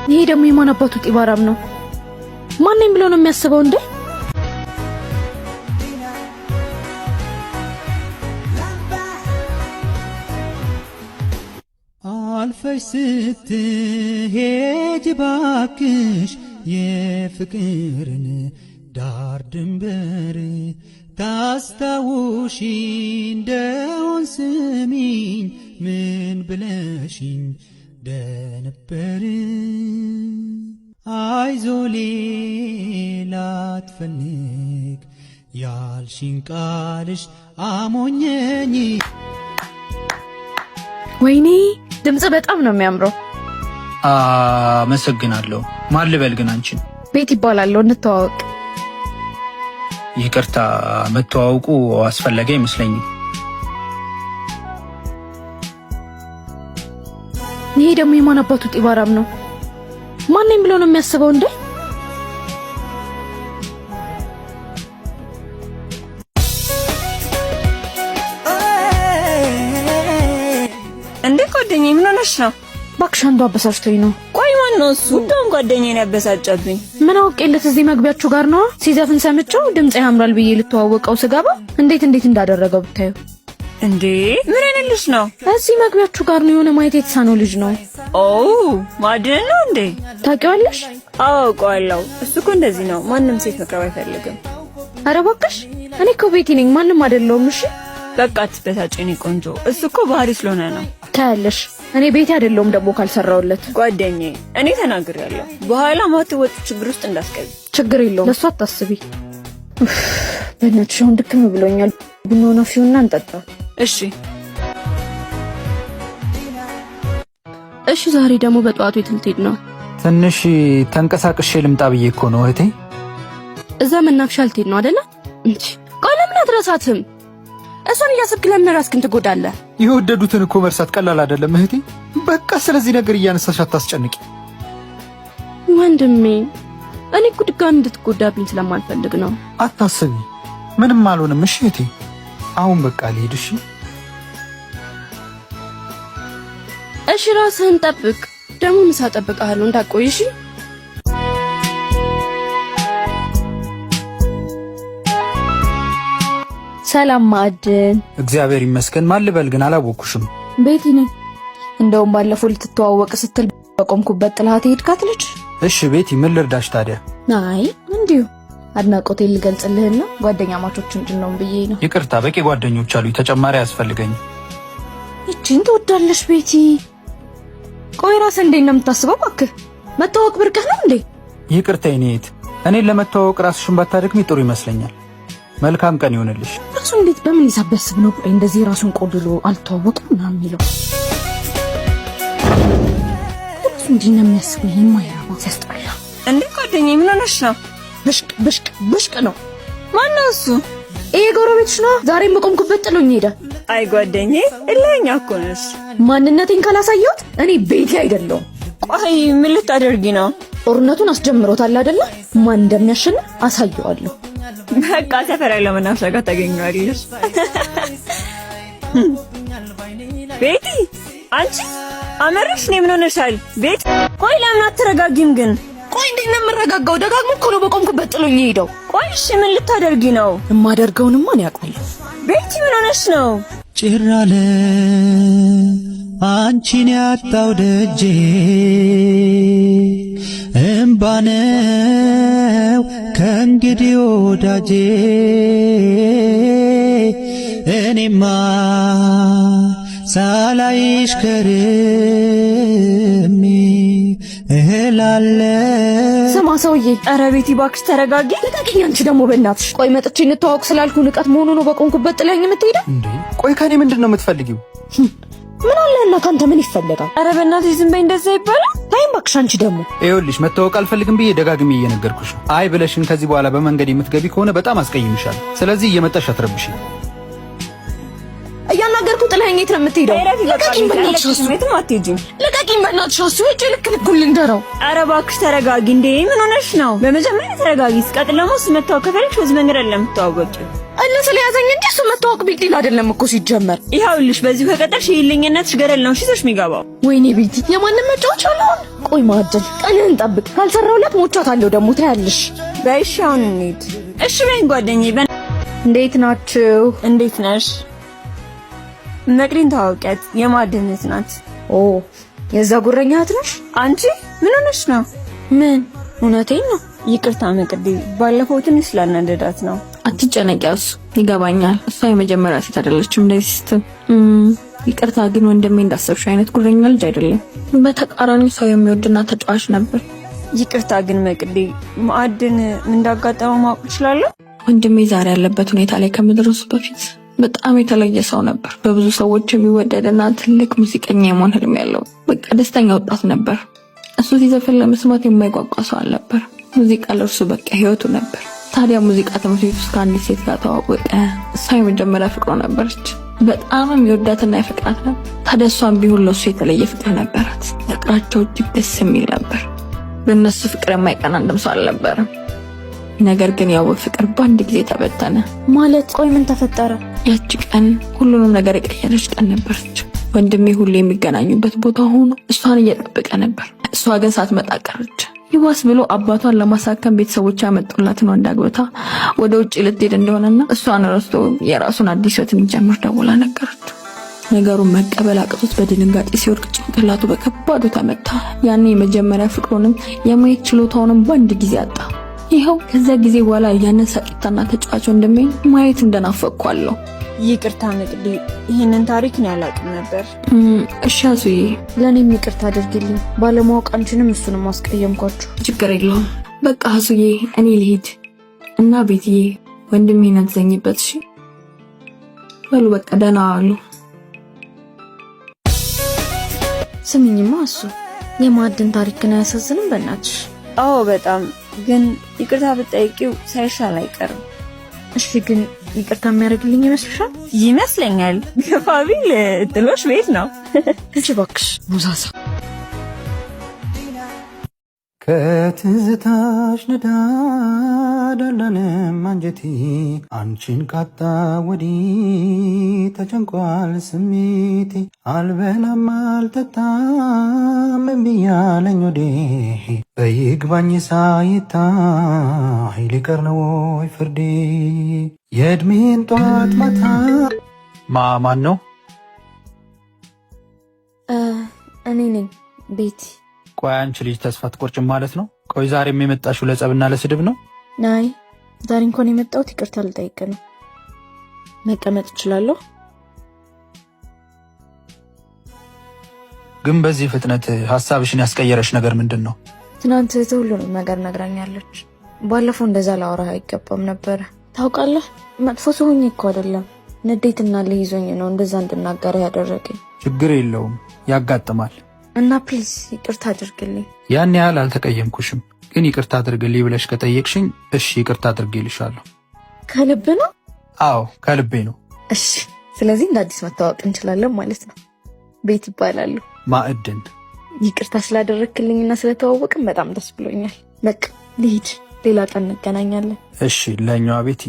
ይሄ ደግሞ የማን አባቱ ጢባራም ነው? ማነኝ ብሎ ነው የሚያስበው እንዴ? አልፈሽ ስትሄጂ ባክሽ የፍቅርን ዳር ድንበር ታስታውሺ እንደሆን ስሚኝ ምን ብለሽኝ ደነበር? አይዞ ሌላ አትፈልግ ያልሽኝ ቃልሽ አሞኘኝ። ወይኔ ድምጽ በጣም ነው የሚያምረው። አመሰግናለሁ። ማን ልበል ግን አንቺን? ቤት ይባላለሁ። እንተዋወቅ። ይቅርታ፣ መተዋወቁ አስፈለገ አይመስለኝም። ይሄ ደግሞ የማን አባቱ ጢባራም ነው? ማነኝ ብሎ ነው የሚያስበው እንዴ? እንዴ ጓደኛዬ፣ ምን ሆነሽ ነው? እባክሽ አንዱ አበሳጭቶኝ ነው። ቆይ ማን ነው እሱ? እንደውም ጓደኛዬን ያበሳጨብኝ። ምን አውቄለት እዚህ መግቢያችሁ ጋር ነው ሲዘፍን ሰምቼው ድምጽ ያምራል ብዬ ልተዋወቀው ስገባ እንዴት እንዴት እንዳደረገው ብታዩ። እንዴ ምን አይነት ልጅ ነው? እዚህ መግቢያችሁ ጋር ነው የሆነ ማየት የተሳነው ልጅ ነው። ኦ ማድን ነው እንዴ? ታውቂዋለሽ? አዎ አውቀዋለሁ። እሱ እኮ እንደዚህ ነው፣ ማንም ሴት መቅረብ አይፈልግም። ኧረ እባክሽ እኔ እኮ ቤቲ ነኝ፣ ማንም አይደለሁም። እሺ በቃ አትበሳጭ የኔ ቆንጆ፣ እሱ እኮ ባህሪ ስለሆነ ነው። ታያለሽ፣ እኔ ቤቲ አይደለሁም ደግሞ ካልሰራውለት። ጓደኛዬ እኔ ተናግሬያለሁ፣ በኋላ ማትወጡ ችግር ውስጥ እንዳስገቢ። ችግር የለውም ለእሱ አታስቢ። በእናትሽ አሁን ድክም ብሎኛል። ቡና ፊውና እንጠጣ። እሺ እሺ። ዛሬ ደግሞ በጠዋቱ የት ልትሄድ ነው? ትንሽ ተንቀሳቅሼ ልምጣ ብዬ እኮ ነው እህቴ። እዛ መናፈሻ ልትሄድ ነው አይደለ? እንጂ ቆይ ለምን አትረሳትም? እሷን እያሰብክ ለምን ራስህን ትጎዳለህ? የወደዱትን እኮ መርሳት ቀላል አይደለም እህቴ። በቃ ስለዚህ ነገር እያነሳሽ አታስጨንቂ። ወንድሜ እኔ እኮ ድጋሚ እንድትጎዳብኝ ስለማልፈልግ ነው። አታስቢ፣ ምንም አልሆንም። እሺ እህቴ፣ አሁን በቃ ልሄድ። እሺ እሺ፣ ራስህን ጠብቅ። ደግሞ ምሳ እጠብቅሃለሁ እንዳትቆይ። እሺ። ሰላም ማዕድን። እግዚአብሔር ይመስገን። ማን ልበል ግን አላወኩሽም። ቤቲ ነኝ። እንደውም ባለፈው ልትተዋወቅ ስትል በቆምኩበት ጥልሃት የሄድካት ልጅ። እሺ ቤቲ፣ ምን ልርዳሽ ታዲያ? አይ እንዲሁ አድናቆቴን ልገልጽልህና ጓደኛማቾች እንድንሆን ብዬ ነው። ይቅርታ፣ በቂ ጓደኞች አሉኝ፣ ተጨማሪ አያስፈልገኝም። ይቺን ትወዳለሽ ቤቲ? ቆይ ራስህ እንዴት ነው የምታስበው? እባክህ መተዋወቅ ብርቅህ ነው እንዴ? ይቅርታ የኔ እህት፣ እኔን ለመተዋወቅ ራስሽን ባታደክሚ ጥሩ ይመስለኛል። መልካም ቀን ይሆንልሽ። ራሱ እንዴት በምን ሂሳብ ቢያስብ ነው ቆይ እንደዚህ ራሱን ቆልሎ አልተዋወቅም ምናምን የሚለው? ራሱ እንዲህ ነው የሚያስበው። ይሄ የማይረባ ሲያስጠላ። እንዴ ጓደኛዬ፣ ምን ሆነሽ ነው? ብሽቅ ብሽቅ ብሽቅ ነው። ማን ነው እሱ? ይሄ ጎረቤትሽ ነው። ዛሬም በቆምኩበት ጥሎኝ ሄደ። አይ ጓደኛዬ፣ እልኸኛ እኮ ነሽ። ማንነቴን ካላሳየሁት እኔ ቤቴ አይደለሁም። ቆይ ምን ልታደርጊ ነው? ጦርነቱን አስጀምሮታል አይደለ? ማን እንደሚያሸንፍ አሳየዋለሁ። በቃ ሰፈር ያለው መናፈሻ ጋር ታገኘዋለሽ። ቤቲ አንቺ አመረሽ ነው? ምን ሆነሻል? ቤቲ ቆይ ለምን አትረጋጊም ግን? ቆይ እንዴት ነው የምረጋጋው? ደጋግሞ እኮ ነው በቆምኩበት ጥሎኝ ሄደው። ቆይ እሺ ምን ልታደርጊ ነው? የማደርገውንማ እኔ አውቃለሁ። ቤቲ ምን ሆነሽ ነው? ጭር አለ አንቺን ያጣው ደጄ እምባነው ከእንግዲህ ወዳጄ እኔማ ሳላይሽ ከርሜ እህላለው። ስማ ሰውዬ፣ ኧረ ቤቲ እባክሽ ተረጋጊ። ልቀቂኝ። አንቺ ደግሞ በእናትሽ። ቆይ መጥቼ እንተዋወቅ ስላልኩ ንቀት መሆኑ ነው በቆምኩበት ጥለኝ የምትሄደው? እንዴ ቆይ ከኔ ምንድን ነው የምትፈልጊው? ምን አለህና ካንተ ምን ይፈለጋል? ኧረ በእናትሽ ዝም በይ፣ እንደዛ ይባላል? ታይም እባክሽ። አንቺ ደግሞ ይኸውልሽ መተዋወቅ አልፈልግም ብዬ ደጋግሜ እየነገርኩሽ ነው። አይ ብለሽን ከዚህ በኋላ በመንገድ የምትገቢ ከሆነ በጣም አስቀይምሻለሁ። ስለዚህ እየመጣሽ አትረብሽኝ። እያናገርኩ ጥለኸኝ የት ነው የምትሄደው? ልቀቂኝ በእናትሽ እሱ። የትም አትሄጂም። ልቀቂኝ በእናትሽ እሱ። ሂጅ ልክ ልኩን ልንገረው። ኧረ እባክሽ ተረጋጊ። እንዴ ምን ሆነሽ ነው? በመጀመሪያ ተረጋጊ፣ ሲቀጥል ደግሞ እሱ መተዋወቅ ከፈለግሽ በዚህ መንገድ አይደለም የምትተዋወቂው። እልህ ስለያዘኝ እንጂ እሱ መታወቅ big deal አይደለም እኮ ሲጀመር። ይኸውልሽ በዚሁ ከቀጠልሽ የእልኸኝነትሽ ገደል ነው ይዞሽ የሚገባው። ወይኔ ቤቲ፣ የማንም መጫወቻ አልሆን። ቆይ ማዕድን፣ ቀንህን ጠብቅ። ካልሰራሁለት ሞቻታለሁ ደግሞ ታያለሽ። በይ እሺ አሁን እንሂድ። እሺ በይኝ ጓደኛዬ። እንዴት ናችሁ? እንዴት ነሽ? መቅዲን ተዋወቂያት፣ የማዕድን እህት ናት። ኦ የዛ ጉረኛ እህት ነሽ? አንቺ ምን ሆነሽ ነው? ምን እውነቴን ነው። ይቅርታ መቅዲ፣ ባለፈው ትንሽ ስላናደዳት ነው። አትጨነቂ እሱ ይገባኛል። እሷ የመጀመሪያ ሴት አይደለችም እንደዚህ ስትል። ይቅርታ ግን ወንድሜ እንዳሰብሽው አይነት ጉረኛ ልጅ አይደለም። በተቃራኒው ሰው የሚወድና ተጫዋች ነበር። ይቅርታ ግን መቅዲ፣ ማዕድን ምን እንዳጋጠመው ማወቅ እችላለሁ? ወንድሜ ዛሬ ያለበት ሁኔታ ላይ ከመድረሱ በፊት በጣም የተለየ ሰው ነበር። በብዙ ሰዎች የሚወደድና ትልቅ ሙዚቀኛ የመሆን ህልም ያለው በቃ ደስተኛ ወጣት ነበር። እሱ ሲዘፍን ለመስማት የማይጓጓ ሰው አልነበር። ሙዚቃ ለእርሱ በቃ ህይወቱ ነበር። ታዲያ ሙዚቃ ትምህርት ቤት ውስጥ ከአንዲት ሴት ጋር ተዋወቀ። እሷ የመጀመሪያ ፍቅሩ ነበረች። በጣም የሚወዳትና ያፈቅራት ነበር። ታዲያ እሷም ቢሆን ለእሱ የተለየ ፍቅር ነበራት። ፍቅራቸው እጅግ ደስ የሚል ነበር። በእነሱ ፍቅር የማይቀና አንድም ሰው አልነበረም። ነገር ግን ያው ፍቅር በአንድ ጊዜ ተበተነ። ማለት ቆይ ምን ተፈጠረ? ያቺ ቀን ሁሉንም ነገር የቀየረች ቀን ነበረች። ወንድሜ ሁሉ የሚገናኙበት ቦታ ሆኖ እሷን እየጠበቀ ነበር። እሷ ግን ሳትመጣ ቀረች። ይባስ ብሎ አባቷን ለማሳከም ቤተሰቦቿ ያመጡላትን ወንድ አግብታ ወደ ውጭ ልትሄድ እንደሆነና እሷን ረስቶ የራሱን አዲስ ሕይወት እንዲጀምር ደውላ ነገረችው። ነገሩን መቀበል አቅቶት በድንጋጤ ሲወድቅ ጭንቅላቱ በከባዱ ተመታ። ያኔ የመጀመሪያ ፍቅሩንም የማየት ችሎታውንም በአንድ ጊዜ አጣ። ይኸው ከዚያ ጊዜ በኋላ ያንን ሳቂታና ተጫዋች ወንድሜን ማየት እንደናፈቅኳለሁ። ይቅርታ መቅዲ፣ ይህንን ታሪክ ነው ያላቅም ነበር። እሺ አዙዬ፣ ለእኔም ይቅርታ አድርጊልኝ። ባለማወቅ አንቺንም እሱንም አስቀየምኳችሁ። ችግር የለውም። በቃ አዙዬ እኔ ልሂድ እና ቤትዬ ወንድሜን አትዘኝበት። እሺ በሉ በቃ ደህና ዋሉ። ስሚኝማ እሱ የማዕድን ታሪክ ግን አያሳዝንም? በእናትሽ። አዎ በጣም ግን ይቅርታ ብትጠይቂው ሳይሻል አይቀርም። እሺ ግን ይቅርታ የሚያደርግልኝ ይመስልሻል? ይመስለኛል። ገፋ ቢል ጥሎሽ ቤት ነው። እሺ እባክሽ ሙዛዛ። ከትዝታሽ ንዳድ አላለም አንጀቴ አንቺን ካጣ ወዲህ ተጨንቋል ስሜቴ። አልበላም አልጠጣም እምቢ አለኝ ሆዴ በይግባኝ ሳይታይ ሊቀር ነው ወይ ፍርዴ የእድሜን ጧት ማታ። ማን ነው? እኔ ነኝ ቤቲ። ቆይ አንቺ ልጅ ተስፋ አትቆርጭም ማለት ነው? ቆይ ዛሬም የመጣሽው ለጸብና ለስድብ ነው? ናይ ዛሬ እንኳን የመጣሁት ይቅርታ ልጠይቅ ነው። መቀመጥ እችላለሁ? ግን በዚህ ፍጥነት ሀሳብሽን ያስቀየረሽ ነገር ምንድን ነው? ትናንት እህትህ ሁሉንም ነገር ነግራኛለች። ባለፈው እንደዛ ላወራህ አይገባም ነበረ። ታውቃለህ፣ መጥፎ ሰው ሆኜ እኮ አይደለም፣ ንዴትና እልህ ይዞኝ ነው እንደዛ እንድናገር ያደረገኝ። ችግር የለውም ያጋጥማል። እና please ይቅርታ አድርግልኝ። ያን ያህል አልተቀየምኩሽም፣ ግን ይቅርታ አድርግልኝ ብለሽ ከጠየቅሽኝ እሺ ይቅርታ አድርጌልሻለሁ። ከልብ ነው? አዎ ከልቤ ነው። እሺ፣ ስለዚህ እንደ አዲስ መተዋወቅ እንችላለን ማለት ነው። ቤት ይባላሉ። ማዕድን። ይቅርታ ስላደረግክልኝና ስለተዋወቅን በጣም ደስ ብሎኛል። በቃ ልሂድ፣ ሌላ ቀን እንገናኛለን። እሺ ለኛዋ ቤቲ።